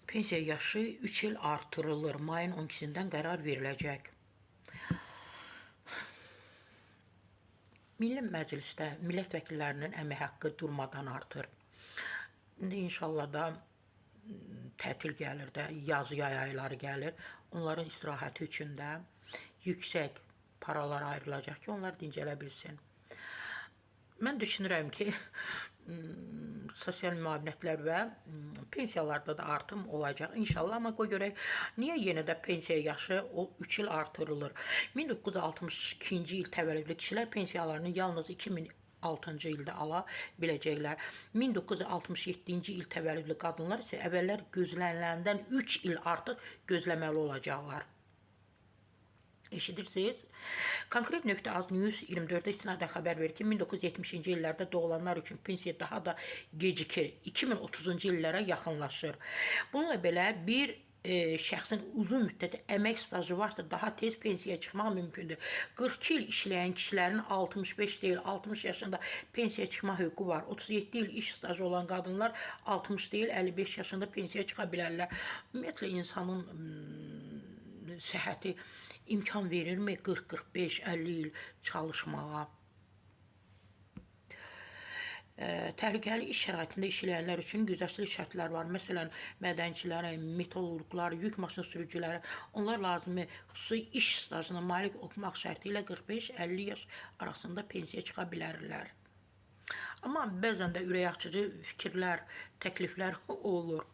Pensiya yaşı 3 il artırılır. Mayın 12-sindən qərar veriləcək. Milli Məclisdə millət vəkillərinin əmək haqqı durmadan artır. İndi inşallah da tətil gəlir də, yaz yay ayları gəlir. Onların istirahəti üçün də yüksək paralar ayrılacaq ki, onlar dincələ bilsin. Mən düşünürəm ki, sosial müavinətlər və pensiyalarda da artım olacaq inşallah, amma qoy görək niyə yenə də pensiya yaşı o 3 il artırılır. 1962-ci il təvəllüdlü kişilər pensiyalarını yalnız 2006-cı ildə ala biləcəklər. 1967-ci il təvəllüdlü qadınlar isə əvvəllər gözləniləndən 3 il artıq gözləməli olacaqlar. Eşidirsiniz? Konkret nöqtə az News 24-də istinadən xəbər verir ki, 1970-ci illərdə doğulanlar üçün pensiya daha da gecikir. 2030-cu illərə yaxınlaşır. Bununla belə bir şəxsin uzun müddət əmək stajı varsa daha tez pensiyaya çıxmaq mümkündür. 42 il işləyən kişilərin 65 deyil, 60 yaşında pensiyaya çıxma hüququ var. 37 il iş stajı olan qadınlar 60 deyil, 55 yaşında pensiyaya çıxa bilərlər. Ümumiyyətlə insanın səhhəti imkan verirmi 40, 45, 50 il çalışmağa? Təhlükəli iş şəraitində işləyənlər üçün güzəştli şərtlər var. Məsələn, mədənçilərə, metallurqlar, yük maşını sürücüləri, onlar lazımi xüsusi iş stajına malik olmaq şərti ilə 45-50 yaş arasında pensiyaya çıxa bilərlər. Amma bəzən də ürək açıcı fikirlər, təkliflər olur.